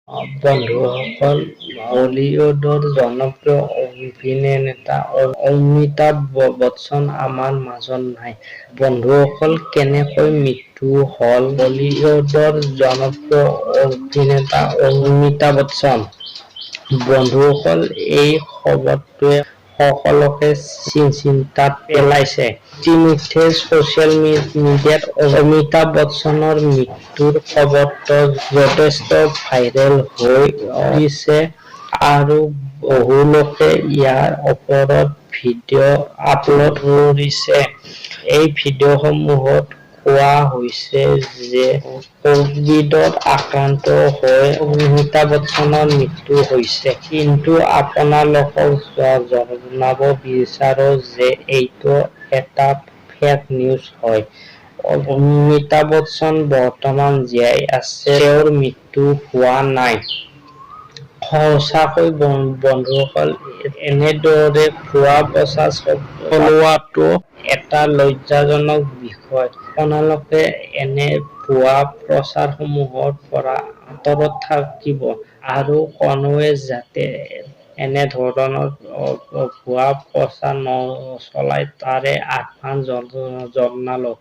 বন্ধুসকল, বলীউডৰ জনপ্ৰিয় অভিনেতা অমিতাভ বচ্চন আমাৰ মাজত নাই। বন্ধুসকল, কেনেকৈ মৃত্যু হ'ল বলীউডৰ জনপ্ৰিয় অভিনেতা অমিতাভ বচ্চন? বন্ধুসকল, এই খবৰটোৱে সকলোকে চিন্তাত পেলাইছে। ইতিমধ্যে ছ'চিয়েল মিডিয়াত অমিতাভ বচ্চনৰ মৃত্যুৰ খবৰটো যথেষ্ট ভাইৰেল হৈ পৰিছে আৰু বহুলোকে ইয়াৰ ওপৰত ভিডিঅ' আপলোড কৰিছে। এই ভিডিঅ'সমূহত কোৱা হৈছে যে কোভিডত আক্ৰান্ত হৈ অমিতাভ বচ্চনৰ মৃত্যু হৈছে। কিন্তু আপোনালোকক জনাব বিচাৰো যে এইটো এটা ফেক নিউজ হয়। অমিতাভ বচ্চন বৰ্তমান জীয়াই আছে, তেওঁৰ মৃত্যু হোৱা নাই। সঁচাকৈ বন্ধুসকল, এনেদৰে ভুৱা প্ৰচাৰ চলোৱাটো এটা লজ্জাজনক বিষয়। আপোনালোকে এনে ভুৱা প্ৰচাৰসমূহৰ পৰা আঁতৰত থাকিব আৰু কোনোৱে যাতে এনেধৰণৰ ভুৱা প্ৰচাৰ নচলায় তাৰে আহ্বান জনালো।